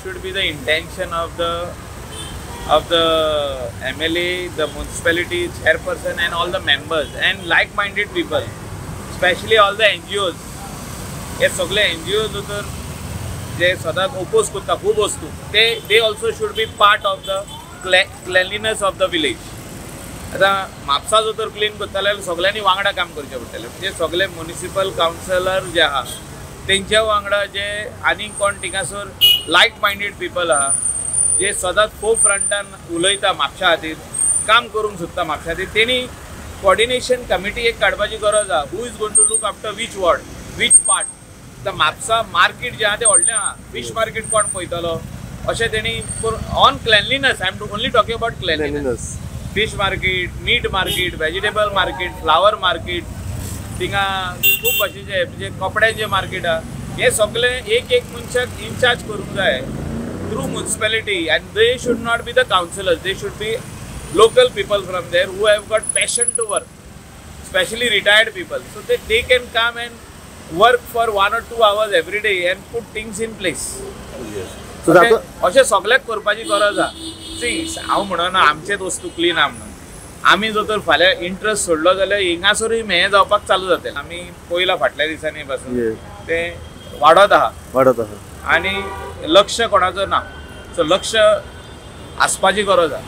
should be the intention of the MLA, the municipality chairperson and all the members and like-minded people, especially all the NGOs. हे सगळे NGO तर जे सदांच oppose करता खूब वस्तू, ते they also should be part of the cleanliness of the village. आतां म्हापसा जर तर क्लीन करतले जाल्यार सगळ्यांनी वांगडा काम करचें पडटलें. म्हणजे सगळे म्युनिसिपल कावन्सिलर जे आहा, तेंच्या वांगडा जे आनीक कोण थिंगासर लायक मायंडेड पिपल आहा, जे सदांच फोर फ्रंटान उलयता, म्हापशा खातीर काम करूंक सोदता म्हापशा खातीर, तेणी कॉर्डिनेशन कमिटी एक काडपाची गरज आहा. Who is going to look after which ward, which part? आतां म्हापसा मार्केट जें आहा तें व्हडलें आहा, फिश मार्केट कोण पळयतलो अशें तेणी. On cleanliness, I am only talking about cleanliness. Fish market, meat market, vegetable market, flower market, थिंगा खूब भाशेचे, म्हणजे कपड्याचे मार्केट आहा. हे सगळे एक एक मनशाक इनचार्ज करूंक जाय through municipality, and they should not be the councillors, they should be local people from there who have got passion to work, specially retired people, so they can come and work for 1 or 2 hours every day and put things in place. So ताका अशें सगळ्याक करपाची गरज आहा. C, हांव म्हणना आमचेच वस्तू क्लीन आहा म्हणून. आमी जर तर फाल्यां इंट्रस्ट सोडलो जाल्यार हिंगासरूय हें जावपाक चालू जातलें. आमी पयलां फाटल्या दिसांनी पासून तें वाडत आहा. वाडत आहा. आनी लक्ष कोणाचो ना, सो लक्ष आसपाची गरज आहा.